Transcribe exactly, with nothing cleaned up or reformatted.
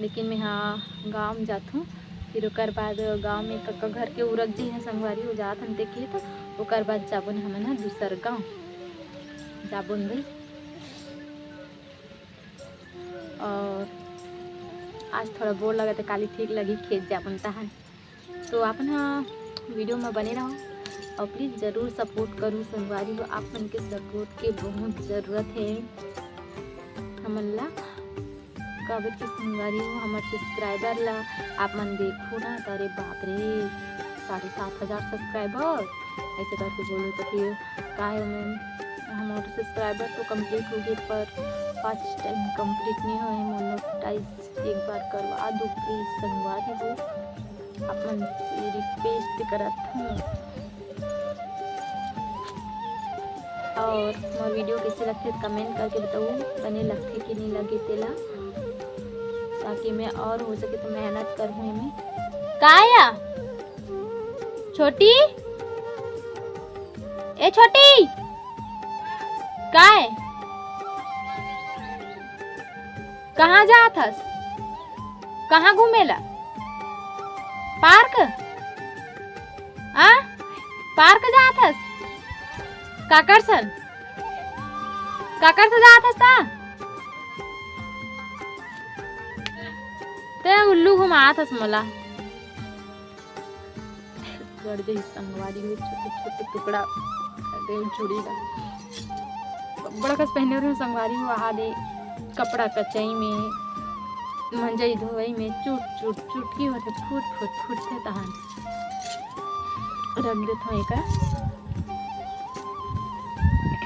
लेकिन मैं हा गाँव में जाथूँ, फिर ओकर बाद गाँव में कक्का घर के उरक जइहन संगवारी हो, जात हन देखे, तो ओकर बाद जाबो न हमन ह दूसर गाँव, जाबो न दे। और आज थोड़ा बोर लगत हे, काली ठीक लगही खेत जाबो न तहन। तो आपन हा वीडियो में बने रहो और प्लीज जरूर सपोर्ट करू संगवारी हो, आप मन के सपोर्ट के बहुत जरूरत है हमन ला। काबर कि संगवारी हो, हमर सब्सक्राइबर ला आप मन देखो ना, त अरे बाप रे, साढ़े सात हजार सब्सक्राइबर ऐसे करके बोलो, तो फिर काय मैम, हमर सब्सक्राइबर तो कंप्लीट हो गए, पर पाँच टाइम कंप्लीट नहीं हुए, मोनोटाइज एक बार करवा दो प्लीज संगवारी हो, आप मन से रिक्वेस्ट करत हूँ। और मोर वीडियो कैसे लगथे, कमेंट करके बताओ, बने लगथे कि नहीं लगे तेला, ताकि मैं और हो सके तो मेहनत करूँ एमे। का या छोटी, ए छोटी, काय, कहाँ जात हस? कहाँ घूमेला? पार्क? आ, पार्क जात हस? काकर सन? काकर से जात हस ता? ते उल्लू घुमात हस मोला। गड़ जही संगवारी हो, छोटे छोटे टुकड़ा कर दे चूड़ी ला। बड़ा कस पहने रहे संगवारी हो, आहा दे कपड़ा कचई में, मंजई धोवई में चुट चुट चुटकी होथे, फुट फुट फुटथे तहन रख देथों एकर।